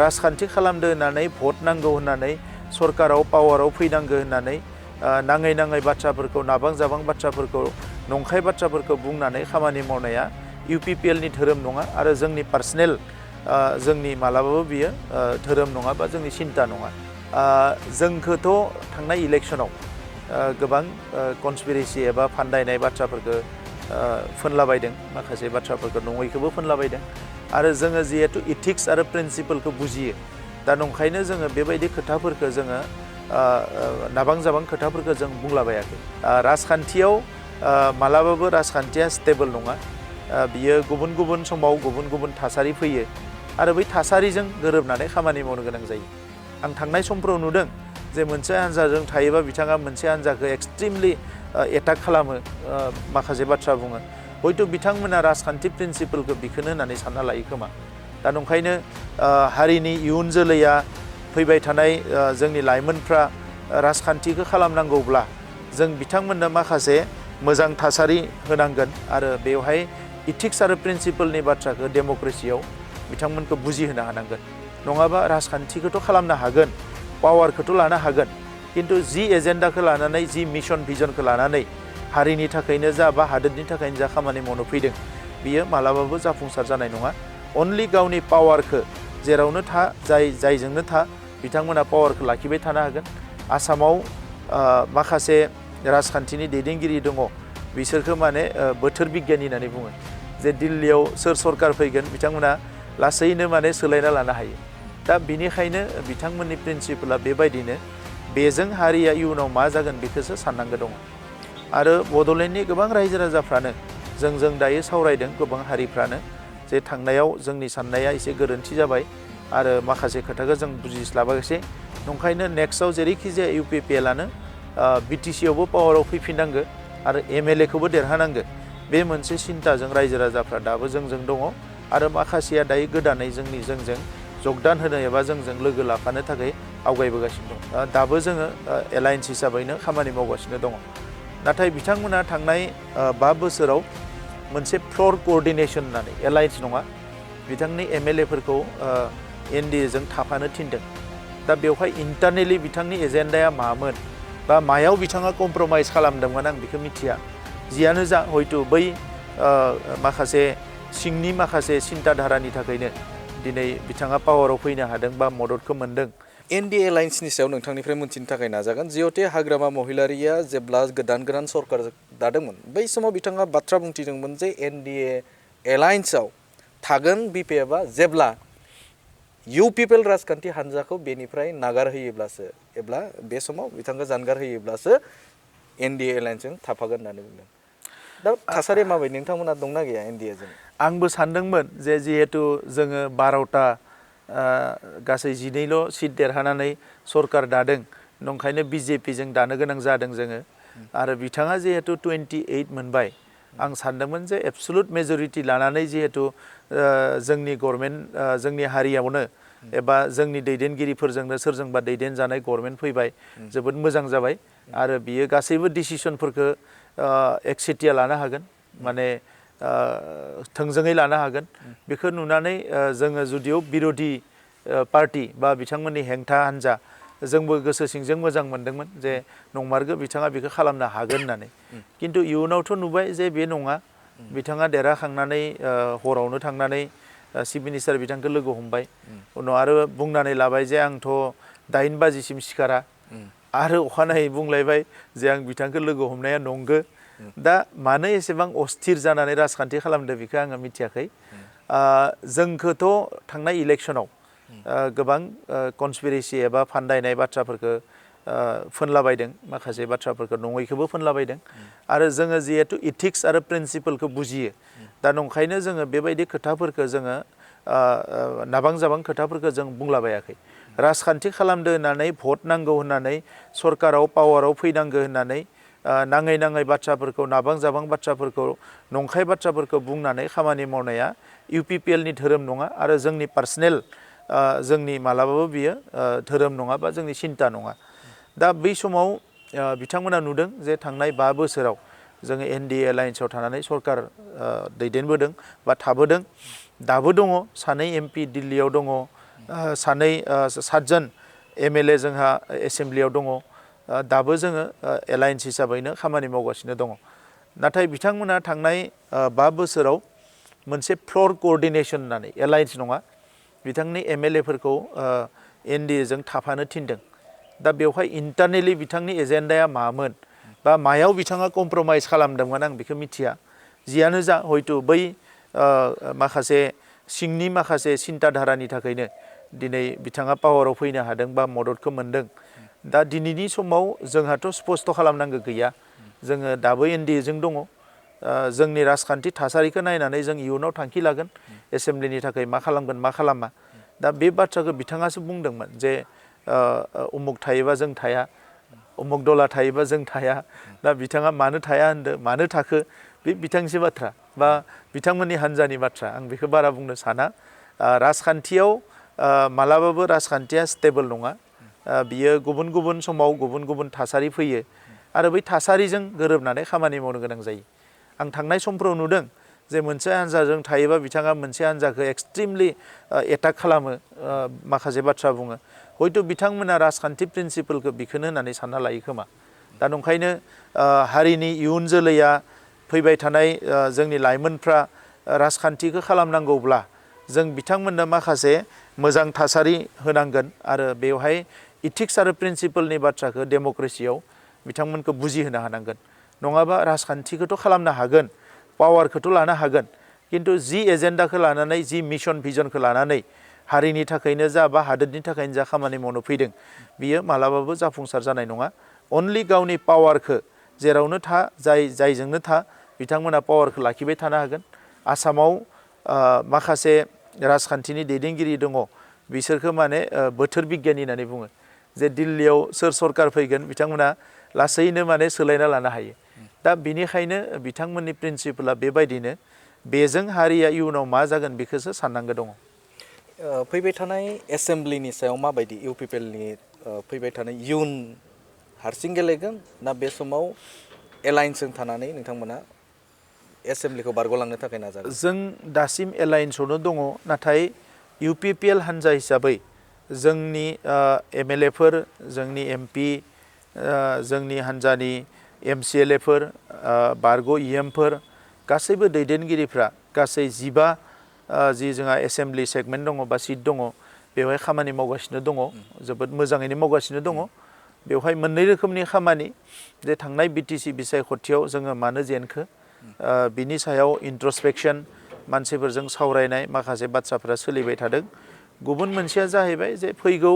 राजखान्थि खालामदो होननानै भट नांगौ होननानै सरकाराव पावाराव फैनांगौ होननानै नाङै नाङै बाथ्राफोरखौ नाबां जाबां बाथ्राफोरखौ नंखाय बाथ्राफोरखौ बुंनानै खामानि मावनाया इउपिपिएलनि धोरोम नङा आरो जोंनि पार्सनेल जोंनि मालाबाबो बियो धोरोम नङा बा जोंनि सिन्ता नङा। जोंखौथ' थांनाय इलेक्सनाव गोबां कनस्पिरेसि एबा फान्दायनाय बाथ्राफोरखौ फोनलाबायदों, माखासे बाथ्राफोरखौ नङैखौबो फोनलाबायदों आरो जोङो जिहेतु इथिक्स आरो प्रिन्सिपलखौ बुजियो, दा नंखायनो जोङो बेबायदि खोथाफोरखौ जोङो नाबां जाबां खोथाफोरखौ जों बुंलाबायाखै। राजखान्थियाव मालाबाबो राजखान्थिया स्टेबल नङा, बियो गुबुन गुबुन समाव गुबुन गुबुन थासारि फैयो आरो बै थासारिजों गोरोबनानै खामानि मावनो गोनां जायो। आं थांनाय समफोराव नुदों जे मोनसे हान्जाजों थायोबा बिथाङा मोनसे हान्जाखौ एक्सट्रिमलि एटाक खालामो, माखासे बाथ्रा बुङो, हयथ' बिथांमोना राजखान्थि प्रिन्सिपलखौ बिखोनो होननानै सानना लायो खोमा। दा नंखायनो हारिनि इयुन जोलैया फैबाय थानाय जोंनि लाइमोनफ्रा राजखान्थिखौ खालामनांगौब्ला जों बिथांमोननो माखासे मोजां थासारि होनांगोन आरो बेवहाय इथिक्स आरो प्रिन्सिपलनि बाथ्राखौ डेम'क्रेसियाव बिथांमोनखौ बुजिहोनो हानांगोन। नङाबा राजखान्थिखौथ' खालामनो हागोन, पावारखौथ' लानो हागोन, खिन्थु जि एजेन्डाखौ लानानै जि मिशन भिजनखौ लानानै हारिनि थाखायनो जा बा हादोरनि थाखायनो जा खामानि मावनो फैदों, बियो मालाबाबो जाफुंसार जानाय नङा। अनलि गावनि पावारखौ जेरावनो था जायजोंनो था बिथांमोना पावारखौ लाखिबाय थानो हागोन। आसामाव माखासे राजखान्थिनि दैदेनगिरि दङ, बिसोरखौ माने बोथोर बिगियानि होननानै बुङो, जे दिल्लीयाव सोर सरकार फैगोन बिथांमोना लासैनो माने सोलायना लानो हायो। दा बिनिखायनो बिथांमोननि प्रिन्सिपला बेबायदिनो, बेजों हारिया इयुनाव मा जागोन बेखौसो साननांगौ दङ। आरो बड'लेण्डनि गोबां रायजो राजाफ्रानो जों दायो सावरायदों, गोबां हारिफ्रानो जे थांनायाव जोंनि साननाया एसे गोरोन्थि जाबाय आरो माखासे खोथाखौ जों बुजिस्लाबाखिसै, नंखायनो नेक्स्टआव जेरैखि जाया इउपिपिएलआनो बिटिसिआवबो पावाराव फैफिननांगौ आरो एमएलएखौबो देरहानांगौ, बे मोनसे सिन्ताजों रायजो राजाफ्रा दाबो जोंजों दङ आरो माखासेया दायो गोदानै जोंजों जगदान होनो एबा जोंजों लोगो लाफानो थाखाय आवगायबोगासिनो दं। दाबो जोङो एलायन्स हिसाबैनो खामानि मावगासिनो दङ। नाथाय बिथांमोना थांनाय 5 बोसोराव मोनसे फ्ल'र क'अर्डिनेसन होननानै, एलायन्स नङा, बिथांनि एमएलएफोरखौ एनडिएजों थाफानो थिनदों। दा बेवहाय इन्टारनेलि बिथांनि एजेन्डाया मामोन बा मायाव बिथाङा कमप्रमाइज खालामदोंमोन आं बेखौ मिथिया। जियानो जा, हयथ' बै माखासे सिंनि माखासे सिन्ताधारानि थाखायनो दिनै बिथाङा पावाराव फैनो हादों बा मददखौ मोन्दों। एनडिए एलायन्सनि सायाव नोंथांनिफ्राय मोनथिनो थाखाय नाजागोन। जिहते हाग्रामा महिलारिया जेब्ला गोदान सरकार दादोंमोन, बै समाव बिथाङा बाथ्रा बुंथिदोंमोन जे एनडिए एलायन्सआव थागोन बिपिएफआ जेब्ला इउपिपिएल राजखान्थि हान्जाखौ बेनिफ्राय नागारहोयोब्लासो, एब्ला बे समाव बिथांखौ जानगार होयोब्लासो एनडिए एलायन्सजों थाफागोन होननानै बुंदों। दा थासारिया माबायदि, नोंथांमोना दंना गैया एनडिएजों? आंबो सानदोंमोन जे जिहेतु जोङो 12टा गासै 12 सिट देरहानानै सरकार दादों, नंखायनो बिजेपिजों दानो गोनां जादों जोङो। आरो बिथाङा जिहेतु 28 मोनबाय, आं सानदोंमोन जे एबसुलुट मेजरिटि लानानै जिहेतु जोंनि गभर्नमेन्ट, जोंनि हारियावनो एबा जोंनि दैदेनगिरिफोरजोंनो सोरजोंबा दैदेनजानाय गभर्नमेन्ट फैबाय, जोबोद मोजां जाबाय आरो बियो गासैबो डिसिसनफोरखौ एकसेटिया लानो हागोन, माने थोंजोङै लानो हागोन। बेखौ नुनानै जोङो जुदियाव बिर'धि पार्टि बा बिथांमोननि हेंथा हान्जा, जोंबो गोसो सिंजों मोजां मोनदोंमोन जे नंमारगौ बिथाङा बेखौ खालामनो हागोन होननानै। खिन्थु इयुनावथ' नुबाय जे बे नङा। बिथाङा देरहाखांनानै हरावनो थांनानै चिफ मिनिस्टार बिथांखौ लोगो हमबाय, उनाव आरो बुंनानै लाबाय जे आंथ' 8 बाजिसिम सिखारा, आरो अखानायै बुंलायबाय जे आं बिथांखौ लोगो हमनाया नंगौ। दा मानो एसेबां अस्थिर जानानै राजखान्थि खालामदों बेखौ आङो मिथियाखै। जोंखौथ' थांनाय इलेक्सनाव गोबां कनस्पिरेसि एबा फान्दायनाय बाथ्राफोरखौ फोनलाबायदों, माखासे बाथ्राफोरखौ नङैखौबो फोनलाबायदों आरो जोङो जिहेतु इथिक्स आरो प्रिन्सिपलखौ बुजियो, दा नंखायनो जोङो बेबायदि खोथाफोरखौ जोङो नाबां जाबां खोथाफोरखौ जों बुंलाबायाखै। राजखान्थि खालामदो होननानै भट नांगौ होननानै सरकाराव पावाराव फैनांगौ होननानै नाङै नाङै बाथ्राफोरखौ, नाबां जाबां बाथ्राफोरखौ, नंखाय बाथ्राफोरखौ बुंनानै खामानि मावनाया इउपिपिएलनि धोरोम नङा आरो जोंनि पार्सनेल, जोंनि मालाबाबो बियो धोरोम नङा बा जोंनि सिन्ता नङा। दा बै समाव बिथांमोना नुदों जे थांनाय 5 बोसोराव जोङो एनडिए एलायन्सआव थानानै सरकार दैदेनबोदों बा थाबोदों, दाबो दङ। 2 एमपि दिल्लीयाव दङ, सानै सातजन MLA जोंहा एसेम्ब्लियाव दङ दाबो जोङो एलायन्स हिसाबैनो खामानि मावगासिनो दङ नाथाय बिथांमोना थांनाय 5 बोसोराव मोनसे फ्ल'र कोअर्डिनेशन होननानै एलायन्स नङा बिथांनि MLA फोरखौ NDA जों थाफानो थिनदों दा बेवहाय इन्टारनेलि बिथांनि एजेन्डाया मामोन बा मायाव बिथाङा कमप्रमाइज खालामदोंमोन आं बेखौ मिथिया जियानो जा हयथ' बै माखासे सिंनि माखासे सिन्ताधारानि थाखायनो दिनै बिथाङा पावाराव फैनो हादों बा मददखौ मोनदों दा दिनैनि समाव जोंहाथ' स्पष्ट खालामनांगौ गैया जोङो दाबो NDA जों दङ जोंनि राजखान्थि थासारिखौ नायनानै जों इयुनाव थांखि लागोन एसेम्ब्लिनि थाखाय मा खालामगोन मा खालामा दा बे बाथ्राखौ बिथाङासो बुंदोंमोन जे उमुक थायोबा जों थाया उमुक दला थायोबा जों थाया दा बिथाङा मानो थाया होनदो मानो थाखो बे बिथांनिसो बाथ्रा बा बिथांमोननि हान्जानि बाथ्रा आं बेखौ बारा बुंनो साना राजखान्थियाव मालाबाबो राजखान्थिया स्टेबल नङा बियो गुबुन गुबुन समाव गुबुन गुबुन थासारि फैयो आरो बै थासारिजों गोरोबनानै खामानि मावनो गोनां जायो आं थांनाय समफ्राव नुदों जे मोनसे हान्जाजों थायोबा बिथाङा मोनसे हान्जाखौ एक्सट्रिमलि एटाक खालामो माखासे बाथ्रा बुङो हयथ' बिथांमोना राजखान्थि प्रिन्सिपलखौ बिखौनो होननानै सानना लायो खोमा दा नंखायनो हारिनि इयुन जोलैया फैबाय थानाय जोंनि लाइमोनफ्रा राजखान्थिखौ खालामनांगौब्ला जों बिथांमोननो माखासे मोजां थासारि होनांगोन आरो बेवहाय इथिक्स आरो प्रिन्सिपलनि बाथ्राखौ डेम'क्रेसियाव बिथांमोनखौ बुजिहोनो हानांगोन नङाबा राजखान्थिखौथ' खालामनो हागोन पावारखौथ' लानो हागोन किन्तु जि एजेन्डाखौ लानानै जि मिशन भिजनखौ लानानै हारिनि थाखायनो जा बा हादोरनि थाखायनो जा खामानि मावनो फैदों बियो मालाबाबो जाफुंसार जानाय नङा अनलि गावनि पावारखौ जेरावनो था जायजोंनो था बिथांमोना पावारखौ लाखिबाय थानो हागोन आसामाव माखासे राजखान्थिनि दैदेनगिरि दङ बिसोरखौ माने बोथोर बिगियानि होननानै बुङो जे दिल्लीयाव सोर सरकार फैगोन बिथांमोना लासैनो माने सोलायना लानो हायो दा बेनिखायनो बिथांमोननि प्रिन्सिपला बेबायदिनो बेजों हारिया इयुनाव मा जागोन बेखौसो साननांगौ दङ फैबाय थानाय एसेम्ब्लिनि सायाव माबायदि UPPLनि फैबाय थानाय इयुन हारसिं गेलेगोन ना बे समाव एलायन्सजों थानानै नोंथांमोना एसेम्ब्लिखौ बारग'लांनो थाखाय नाजागोन जों दासिम एलायन्सआवनो दङ नाथाय UPPL हान्जा हिसाबै जोंनि MLA फोर जोंनि MP जोंनि हान्जानि MCLA फोर बारग' EM फोर गासैबो दैदेनगिरिफ्रा गासै 15 जि जोंहा एसेम्ब्लि सेगमेन्ट दङ बा सिट दङ बेवहाय खामानि मावगासिनो दङ जोबोद मोजाङैनो मावगासिनो दङ बेवहाय मोननै रोखोमनि खामानि जे थांनाय BTC बिसायख'थियाव जोङो मानो जेनखो बिनि सायाव इन्ट्रस्पेक्सन मानसिफोरजों सावरायनाय माखासे बाथ्राफोरा सोलिबाय थादों गुबुन मोनसेया जाहैबाय जे फैगौ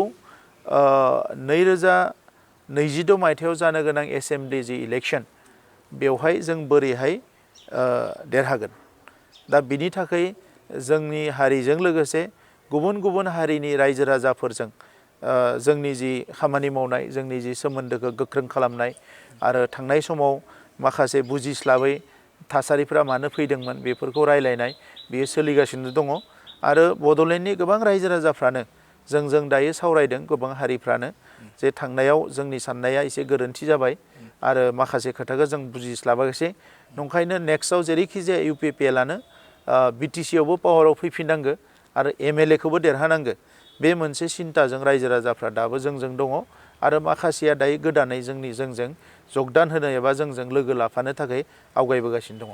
2026 मायथाइयाव जानो गोनां एसेम्ब्लि जि इलेक्सन बेवहाय जों बोरैहाय देरहागोन दा बिनि थाखाय जोंनि हारिजों लोगोसे गुबुन गुबुन हारिनि रायजो राजाफोरजों जोंनि जि खामानि मावनाय जोंनि जि सोमोन्दोखौ गोख्रों खालामनाय आरो थांनाय समाव माखासे बुजिस्लाबै थासारिफ्रा मानो फैदोंमोन बेफोरखौ रायलायनाय बेयो सोलिगासिनो दङ आरो बड'लेण्डनि गोबां रायजो राजाफ्रानो जों दायो सावरायदों गोबां हारिफ्रानो जे थांनायाव जोंनि साननाया एसे गोरोन्थि जाबाय आरो माखासे खोथाखौ जों बुजिस्लाबाखिसै नंखायनो नेक्स्टआव जेरैखि जाया UPPLआनो BTC आवबो पावाराव फैफिननांगो आरो MLA खौबो देरहानांगो बे मोनसे सिन्ताजों रायजो राजाफ्रा दाबो जोंजों दङ आरो माखासेया दायो गोदानै जोंजों जगदान होनो एबा जोंजों लोगो लाफानो थाखाय आवगायबोगासिनो दङ